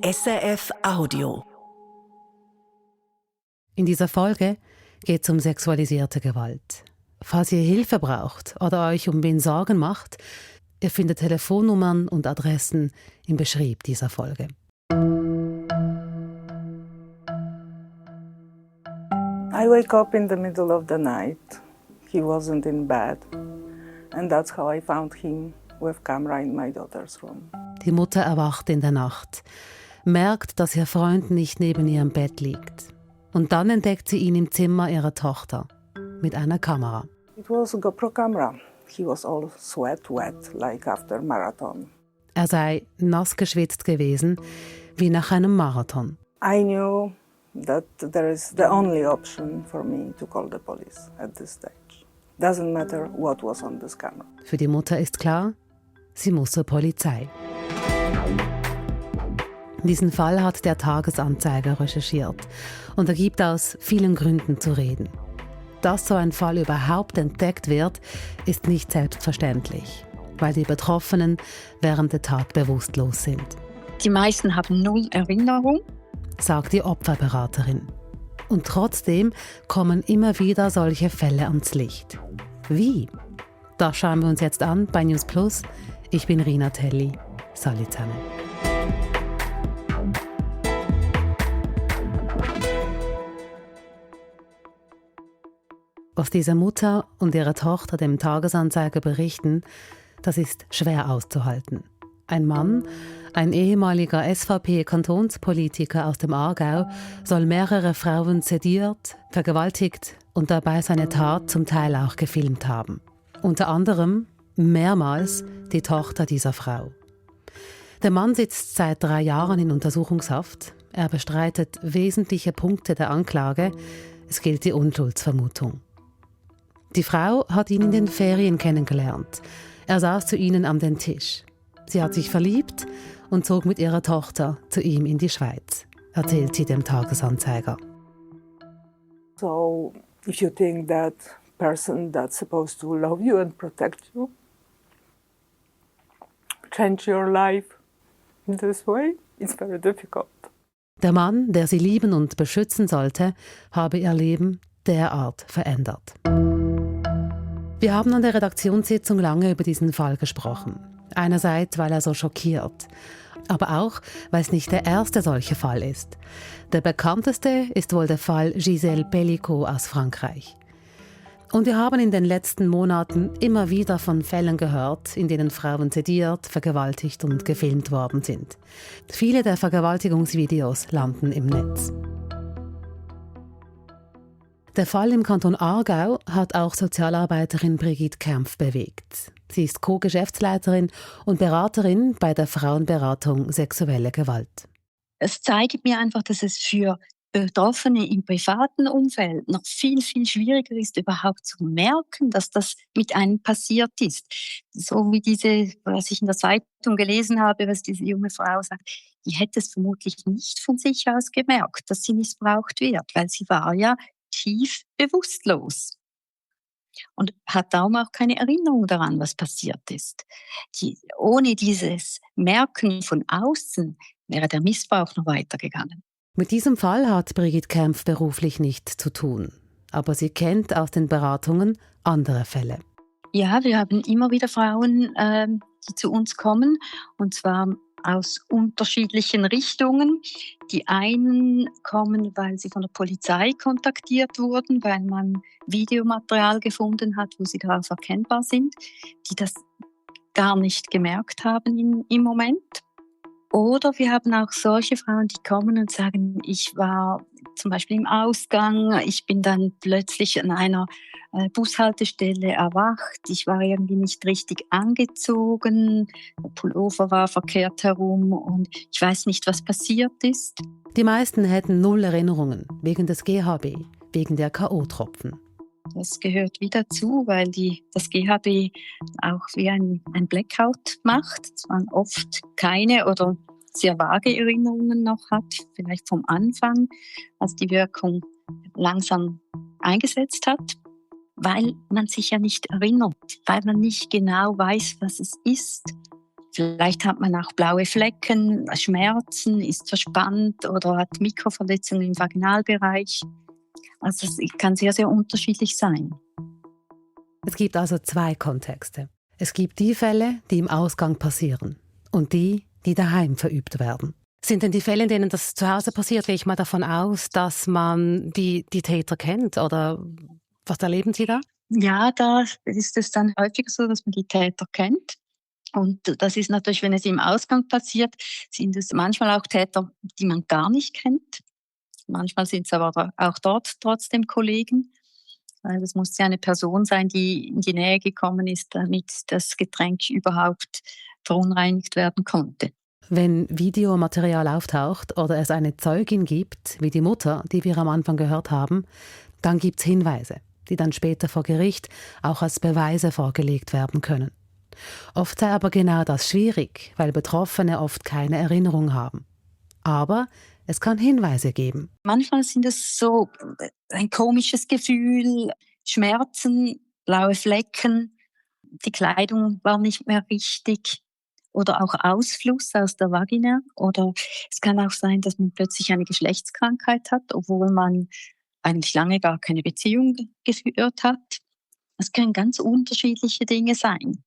SRF Audio. In dieser Folge geht es um sexualisierte Gewalt. Falls ihr Hilfe braucht oder euch um wen Sorgen macht, ihr findet Telefonnummern und Adressen im Beschrieb dieser Folge. I wake up in the middle of the night. He wasn't in bed. And that's how I found him with camera in my daughter's room. Die Mutter erwacht in der Nacht, merkt, dass ihr Freund nicht neben ihrem Bett liegt. Und dann entdeckt sie ihn im Zimmer ihrer Tochter mit einer Kamera. It was a GoPro camera. He was all wet, like after marathon. Er sei nass geschwitzt gewesen, wie nach einem Marathon. I knew that there is the only option for me to call the police at this stage. Doesn't matter what was on this camera. Für die Mutter ist klar, sie muss zur Polizei. Diesen Fall hat der Tagesanzeiger recherchiert und er gibt aus vielen Gründen zu reden. Dass so ein Fall überhaupt entdeckt wird, ist nicht selbstverständlich, weil die Betroffenen während der Tat bewusstlos sind. Die meisten haben null Erinnerung, sagt die Opferberaterin. Und trotzdem kommen immer wieder solche Fälle ans Licht. Wie? Das schauen wir uns jetzt an bei News Plus. Ich bin Rina Telli. Salut zusammen. Was diese Mutter und ihre Tochter dem Tagesanzeiger berichten, das ist schwer auszuhalten. Ein Mann, ein ehemaliger SVP-Kantonspolitiker aus dem Aargau, soll mehrere Frauen sediert, vergewaltigt und dabei seine Tat zum Teil auch gefilmt haben. Unter anderem mehrmals die Tochter dieser Frau. Der Mann sitzt seit 3 Jahren in Untersuchungshaft. Er bestreitet wesentliche Punkte der Anklage. Es gilt die Unschuldsvermutung. Die Frau hat ihn in den Ferien kennengelernt. Er saß zu ihnen an den Tisch. Sie hat sich verliebt und zog mit ihrer Tochter zu ihm in die Schweiz, erzählt sie dem Tagesanzeiger. So, if you think that person that's supposed to love you and protect you, change your life in this way, it's very difficult. Der Mann, der sie lieben und beschützen sollte, habe ihr Leben derart verändert. Wir haben an der Redaktionssitzung lange über diesen Fall gesprochen. Einerseits, weil er so schockiert, aber auch, weil es nicht der erste solche Fall ist. Der bekannteste ist wohl der Fall Gisèle Pelicot aus Frankreich. Und wir haben in den letzten Monaten immer wieder von Fällen gehört, in denen Frauen sediert, vergewaltigt und gefilmt worden sind. Viele der Vergewaltigungsvideos landen im Netz. Der Fall im Kanton Aargau hat auch Sozialarbeiterin Brigitte Kempf bewegt. Sie ist Co-Geschäftsleiterin und Beraterin bei der Frauenberatung Sexuelle Gewalt. Es zeigt mir einfach, dass es für Betroffene im privaten Umfeld noch viel, viel schwieriger ist, überhaupt zu merken, dass das mit einem passiert ist. So wie was ich in der Zeitung gelesen habe, was diese junge Frau sagt, die hätte es vermutlich nicht von sich aus gemerkt, dass sie missbraucht wird, weil sie war ja tief bewusstlos und hat darum auch keine Erinnerung daran, was passiert ist. Ohne dieses Merken von außen wäre der Missbrauch noch weitergegangen. Mit diesem Fall hat Brigitte Kempf beruflich nichts zu tun. Aber sie kennt aus den Beratungen andere Fälle. Ja, wir haben immer wieder Frauen, die zu uns kommen, und zwar aus unterschiedlichen Richtungen. Die einen kommen, weil sie von der Polizei kontaktiert wurden, weil man Videomaterial gefunden hat, wo sie darauf erkennbar sind, die das gar nicht gemerkt haben im Moment. Oder wir haben auch solche Frauen, die kommen und sagen, ich war zum Beispiel im Ausgang, ich bin dann plötzlich an einer Bushaltestelle erwacht, ich war irgendwie nicht richtig angezogen, der Pullover war verkehrt herum und ich weiß nicht, was passiert ist. Die meisten hätten 0 Erinnerungen, wegen des GHB, wegen der K.O.-Tropfen. Das gehört wieder dazu, weil das GHB auch wie ein Blackout macht, dass man oft keine oder sehr vage Erinnerungen noch hat, vielleicht vom Anfang, als die Wirkung langsam eingesetzt hat, weil man sich ja nicht erinnert, weil man nicht genau weiß, was es ist. Vielleicht hat man auch blaue Flecken, Schmerzen, ist verspannt oder hat Mikroverletzungen im Vaginalbereich. Also es kann sehr, sehr unterschiedlich sein. Es gibt also 2 Kontexte. Es gibt die Fälle, die im Ausgang passieren und die daheim verübt werden. Sind denn die Fälle, in denen das zu Hause passiert, gehe ich mal davon aus, dass man die Täter kennt? Oder was erleben Sie da? Ja, da ist es dann häufiger so, dass man die Täter kennt. Und das ist natürlich, wenn es im Ausgang passiert, sind es manchmal auch Täter, die man gar nicht kennt. Manchmal sind es aber auch dort trotzdem Kollegen. Weil es muss ja eine Person sein, die in die Nähe gekommen ist, damit das Getränk überhaupt verunreinigt werden konnte. Wenn Videomaterial auftaucht oder es eine Zeugin gibt, wie die Mutter, die wir am Anfang gehört haben, dann gibt es Hinweise, die dann später vor Gericht auch als Beweise vorgelegt werden können. Oft sei aber genau das schwierig, weil Betroffene oft keine Erinnerung haben. Aber es kann Hinweise geben. Manchmal sind es so ein komisches Gefühl, Schmerzen, blaue Flecken, die Kleidung war nicht mehr richtig oder auch Ausfluss aus der Vagina. Oder es kann auch sein, dass man plötzlich eine Geschlechtskrankheit hat, obwohl man eigentlich lange gar keine Beziehung geführt hat. Es können ganz unterschiedliche Dinge sein.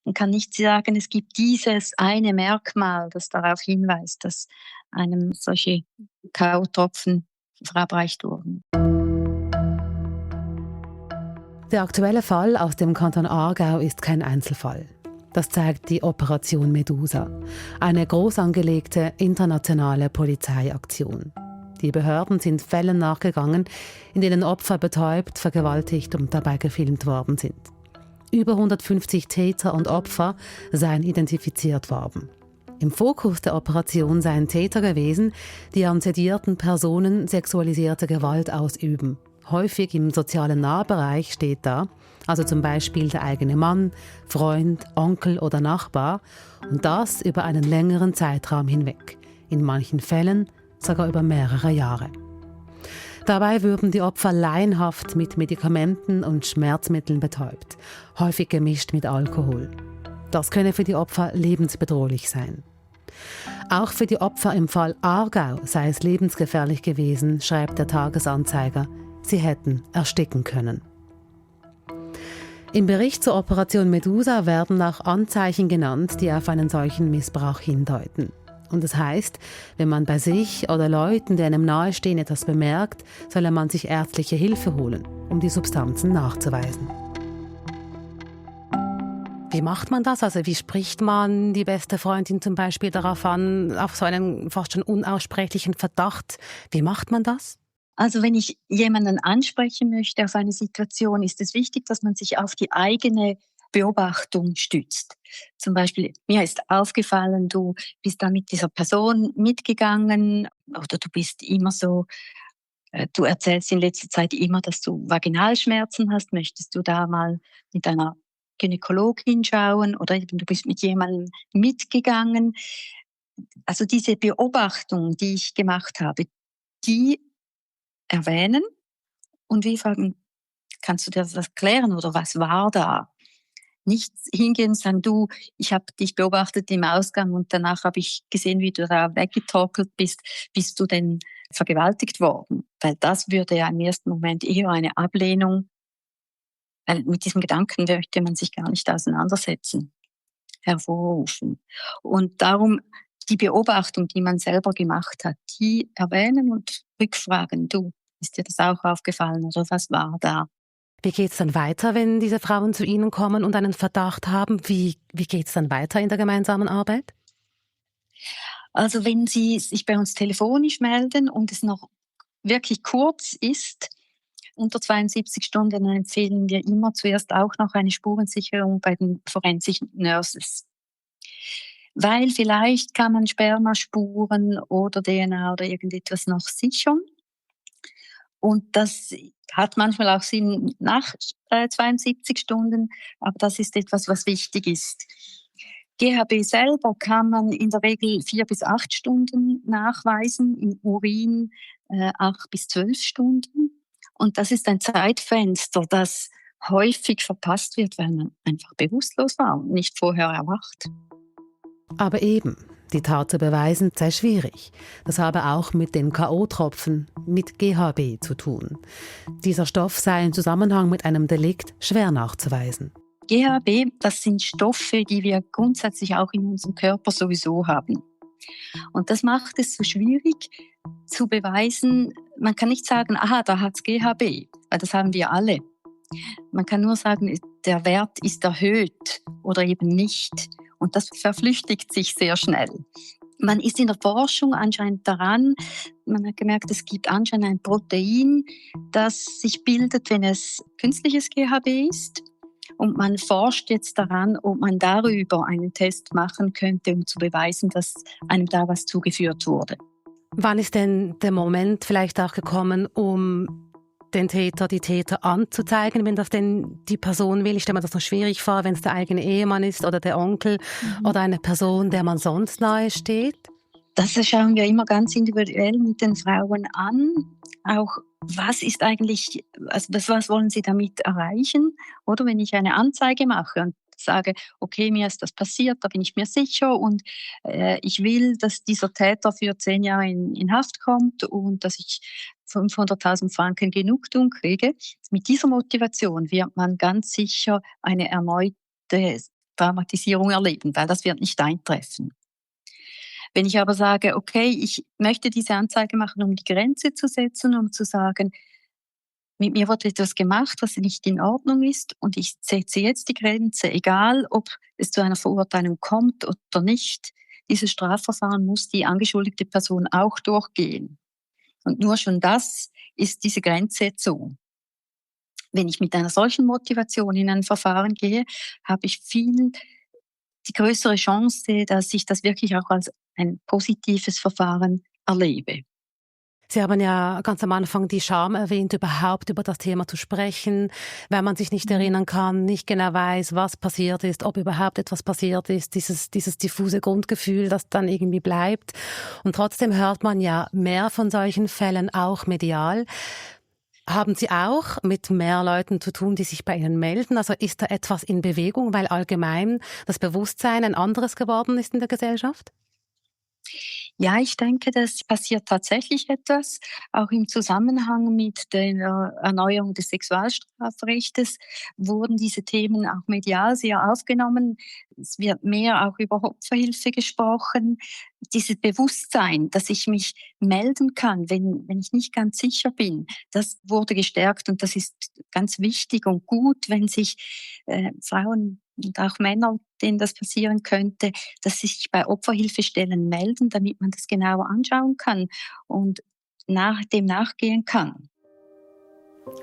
Man kann nicht sagen, es gibt dieses eine Merkmal, das darauf hinweist, dass einem solche K.O.-Tropfen verabreicht wurden. Der aktuelle Fall aus dem Kanton Aargau ist kein Einzelfall. Das zeigt die Operation Medusa, eine groß angelegte internationale Polizeiaktion. Die Behörden sind Fällen nachgegangen, in denen Opfer betäubt, vergewaltigt und dabei gefilmt worden sind. Über 150 Täter und Opfer seien identifiziert worden. Im Fokus der Operation seien Täter gewesen, die an sedierten Personen sexualisierte Gewalt ausüben. Häufig im sozialen Nahbereich steht da, also zum Beispiel der eigene Mann, Freund, Onkel oder Nachbar, und das über einen längeren Zeitraum hinweg, in manchen Fällen sogar über mehrere Jahre. Dabei würden die Opfer laienhaft mit Medikamenten und Schmerzmitteln betäubt, häufig gemischt mit Alkohol. Das könne für die Opfer lebensbedrohlich sein. Auch für die Opfer im Fall Aargau sei es lebensgefährlich gewesen, schreibt der Tagesanzeiger. Sie hätten ersticken können. Im Bericht zur Operation Medusa werden auch Anzeichen genannt, die auf einen solchen Missbrauch hindeuten. Und das heißt, wenn man bei sich oder Leuten, die einem nahestehen, etwas bemerkt, solle man sich ärztliche Hilfe holen, um die Substanzen nachzuweisen. Wie macht man das? Also wie spricht man die beste Freundin zum Beispiel darauf an, auf so einen fast schon unaussprechlichen Verdacht? Wie macht man das? Also wenn ich jemanden ansprechen möchte auf eine Situation, ist es wichtig, dass man sich auf die eigene Beobachtung stützt. Zum Beispiel, mir ist aufgefallen, du bist da mit dieser Person mitgegangen oder du bist immer so, du erzählst in letzter Zeit immer, dass du Vaginalschmerzen hast. Möchtest du da mal mit einer Gynäkologin schauen oder eben du bist mit jemandem mitgegangen? Also diese Beobachtung, die ich gemacht habe, die erwähnen und wir fragen, kannst du dir das erklären oder was war da? Nicht hingehen und sagen, du, ich habe dich beobachtet im Ausgang und danach habe ich gesehen, wie du da weggetorkelt bist. Bist du denn vergewaltigt worden? Weil das würde ja im ersten Moment eher eine Ablehnung, weil mit diesem Gedanken möchte man sich gar nicht auseinandersetzen, hervorrufen. Und darum die Beobachtung, die man selber gemacht hat, die erwähnen und rückfragen, du, ist dir das auch aufgefallen oder was war da? Wie geht es dann weiter, wenn diese Frauen zu Ihnen kommen und einen Verdacht haben? Wie geht es dann weiter in der gemeinsamen Arbeit? Also wenn Sie sich bei uns telefonisch melden und es noch wirklich kurz ist, unter 72 Stunden, dann empfehlen wir immer zuerst auch noch eine Spurensicherung bei den Forensic Nurses. Weil vielleicht kann man Spermaspuren oder DNA oder irgendetwas noch sichern. Und das hat manchmal auch Sinn nach 72 Stunden, aber das ist etwas, was wichtig ist. GHB selber kann man in der Regel 4 bis 8 Stunden nachweisen, im Urin 8 bis 12 Stunden. Und das ist ein Zeitfenster, das häufig verpasst wird, weil man einfach bewusstlos war und nicht vorher erwacht. Aber eben, die Tat zu beweisen sei schwierig. Das habe auch mit den K.O.-Tropfen, mit GHB zu tun. Dieser Stoff sei im Zusammenhang mit einem Delikt schwer nachzuweisen. GHB, das sind Stoffe, die wir grundsätzlich auch in unserem Körper sowieso haben. Und das macht es so schwierig zu beweisen. Man kann nicht sagen, aha, da hat's GHB, weil das haben wir alle. Man kann nur sagen, der Wert ist erhöht oder eben nicht. Und das verflüchtigt sich sehr schnell. Man ist in der Forschung anscheinend daran, man hat gemerkt, es gibt anscheinend ein Protein, das sich bildet, wenn es künstliches GHB ist. Und man forscht jetzt daran, ob man darüber einen Test machen könnte, um zu beweisen, dass einem da was zugeführt wurde. Wann ist denn der Moment vielleicht auch gekommen, um den Täter, die Täter anzuzeigen, wenn das denn die Person will? Ich stelle mir das noch schwierig vor, wenn es der eigene Ehemann ist oder der Onkel oder eine Person, der man sonst nahe steht. Das schauen wir immer ganz individuell mit den Frauen an. Auch was ist eigentlich, also was wollen sie damit erreichen? Oder wenn ich eine Anzeige mache und sage, okay, mir ist das passiert, da bin ich mir sicher und ich will, dass dieser Täter für 10 Jahre in Haft kommt und dass ich 500.000 Franken Genugtuung kriege. Mit dieser Motivation wird man ganz sicher eine erneute Traumatisierung erleben, weil das wird nicht eintreffen. Wenn ich aber sage, okay, ich möchte diese Anzeige machen, um die Grenze zu setzen, um zu sagen, mit mir wurde etwas gemacht, was nicht in Ordnung ist und ich setze jetzt die Grenze, egal ob es zu einer Verurteilung kommt oder nicht. Dieses Strafverfahren muss die angeschuldigte Person auch durchgehen. Und nur schon das ist diese Grenzsetzung. Wenn ich mit einer solchen Motivation in ein Verfahren gehe, habe ich viel die größere Chance, dass ich das wirklich auch als ein positives Verfahren erlebe. Sie haben ja ganz am Anfang die Scham erwähnt, überhaupt über das Thema zu sprechen, wenn man sich nicht erinnern kann, nicht genau weiß, was passiert ist, ob überhaupt etwas passiert ist, dieses diffuse Grundgefühl, das dann irgendwie bleibt. Und trotzdem hört man ja mehr von solchen Fällen, auch medial. Haben Sie auch mit mehr Leuten zu tun, die sich bei Ihnen melden? Also ist da etwas in Bewegung, weil allgemein das Bewusstsein ein anderes geworden ist in der Gesellschaft? Ja, ich denke, das passiert tatsächlich etwas, auch im Zusammenhang mit der Erneuerung des Sexualstrafrechtes wurden diese Themen auch medial sehr aufgenommen. Es wird mehr auch über Opferhilfe gesprochen. Dieses Bewusstsein, dass ich mich melden kann, wenn ich nicht ganz sicher bin, das wurde gestärkt und das ist ganz wichtig und gut, wenn sich Frauen und auch Männer, denen das passieren könnte, dass sie sich bei Opferhilfestellen melden, damit man das genauer anschauen kann und dem nachgehen kann.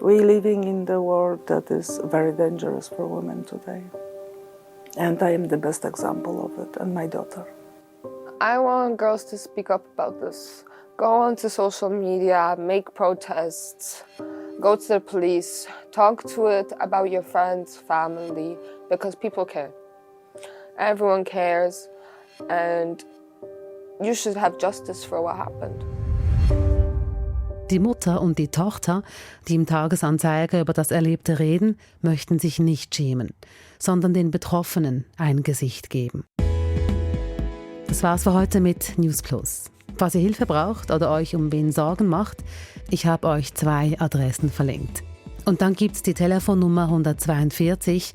We're living in the world that is very dangerous for women today. And I am the best example of it, and my daughter. I want girls to speak up about this. Go onto social media, make protests, go to the police, talk to it about your friends, family, because people care. Everyone cares, and you should have justice for what happened. Die Mutter und die Tochter, die im Tagesanzeiger über das Erlebte reden, möchten sich nicht schämen, sondern den Betroffenen ein Gesicht geben. Das war's für heute mit News Plus. Falls ihr Hilfe braucht oder euch um wen Sorgen macht, ich habe euch 2 Adressen verlinkt. Und dann gibt's die Telefonnummer 142,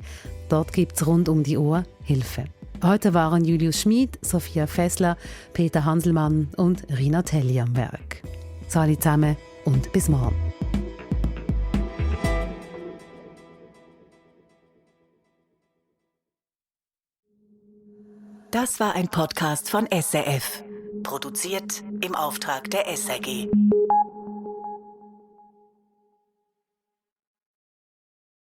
dort gibt's rund um die Uhr Hilfe. Heute waren Julius Schmid, Sophia Fessler, Peter Hanselmann und Rina Telli am Werk. Sali zusammen und bis morgen. Das war ein Podcast von SRF, produziert im Auftrag der SRG.